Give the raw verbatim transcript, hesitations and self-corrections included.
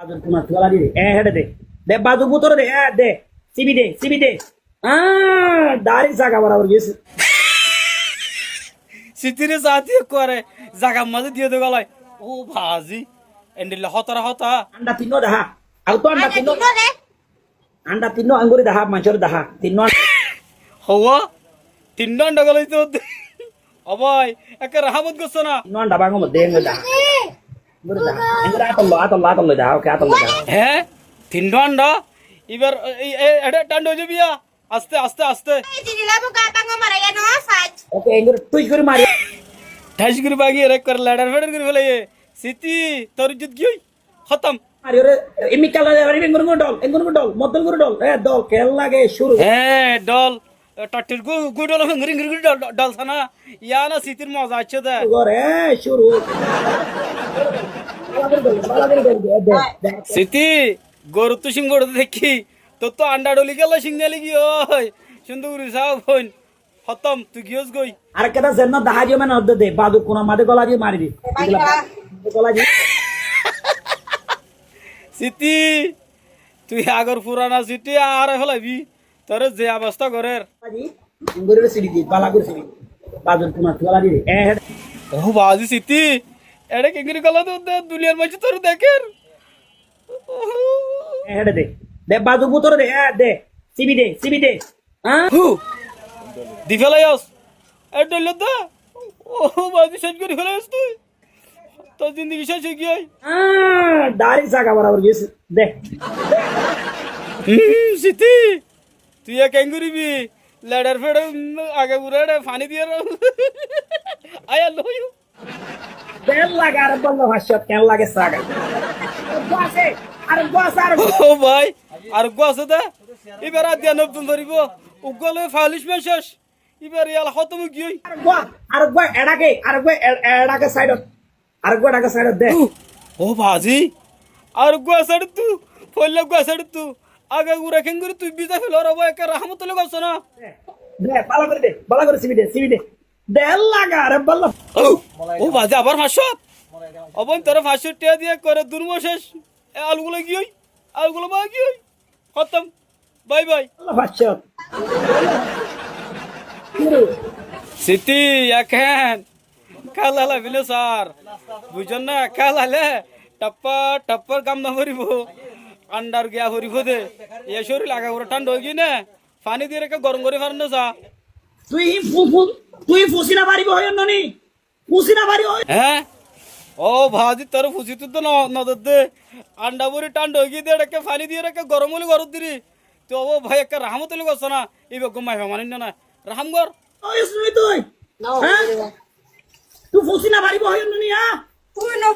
Bazur kunat gola di de. E, héçe de. De, bazur bútore de. E, de. Sibi de, sibi de. Ah, dari zaga borabor giyói. Sitire zati ekkore zagar mazé diyé de golai. Ó bazi. Endilla hotara hota. Anda tinno dahá. Agu to anda tinno. Anda tinno anguri dahá, manúcore dahá. Tinno anda. Howá? Tinno anda golai to. Ó bái, ekke rahámot gossó na. Tinno anda báñgo modde anguri dahá. Anguri dahá. Anguri átollo, átollo, átollo dahá. Oke, átollo dahá. Hé? Tinno anda? Ibar, e, e, eçe thánda ói zabi ya. Aste, aste, aste. Ei, dili labu ga bango mara ya no saj. Oke, engori tuic gori mari. Tais gori bangi ere ekkore ledar fedar gori félaiye. Siti, tor ijjot giyói. Hótom. Mari ore, imi kala de, engori engori dol, engori engori dol, modol gori dol. E, dol, kel lage, curu. He, dol. E, tattir gu, gu dol, engori engori dol, dol, dol sana. Iyán Sitir moza aiccé de. Gor, e, curu. Bala gori dol, bala gori dol, dol, dol. Siti, goruttu cing gori dekí. Tottú anda dholi gela cing neli giyói. Cúndor gori saf óin. Hótom, tui giyós goi. Arekkán zenna dahá diyo mane odde de, bazur kuna mazé gola diyo mari di. Gola diyo. Siti, tui agor furana Siti añáre félaibi. Tore ze obosta gorer. Gola di, engori siri di, bala gori siri. Bazur kuna gola di. E, he. Ó bazi Siti, eçe kengori gola de, de, duniyar mazé tore deker. E, héçe de. De, bazur bútore de, e, de. Sibi de, sibi de. Há? Hú! Di félaiyos. E dhoillot dé. Ó, bazi céc gorí félaiyos tui. Tor zindigi céc ói giyói. Ah, dari zaga borabor giyói. De. Umm, Siti. Tui iyán keén goribi? Ledar fedar, umm, age gura ede faní diyóre. Aya loiyo. Keén lage ar balla fañs cót, keén lage saga? Areggúa asé, areggúa asé, areggúa. Ó bái, areggúa asé dé. Íbar ar diya notun foribó. Uggúa loi falis men céc. Íbar yala hótom ói giyói. Areggúa, areggúa, eçake, areggúa, e-, eçake saidot. Areggúa eçake saidot de. Ó bazi. Areggúa saidottu, foilla gúa saidottu. Age gura keén gorí tui biza felor, ó bái, ekká rahámot óile gossó na. De, de, bála gorí de, bála gorí sibi de, sibi de. Deér laga, aré bála. Ó, ó bazi, abar fañs cót. Ó bóin, toré fañs cót tiya diya gorí durmo céc. E alugula giyói, alugula ba giyói. Hótom. Bái bái. Bála fañs cót. Siti, yá keén? Kála laibi né sar. Buijjón né, kála laile thappar thappar gam no foribó. Andar giya foribó dé. Yá córil age gura thánda ói giyé né. Faní diyóre ekká gorom gorí faron né sa. Tui fú-, fú-, tui fúsi no faribí hoiyós né ni? Fúsi no fari hoiyós? Hé? Ó bazi, toré fúsi tui to no, no der dé. Andar bóri thánda ói giyé dé, ekká faní diyóre ekká gorom óile gorót diri. Tui ó bái ekká rahámot óile gossó na. Íba gom maiya manúic no na. Rahám gor. Hoiyós né tui? Hé? Tui fúsi no faribí hoiyós né ni, há? Tui no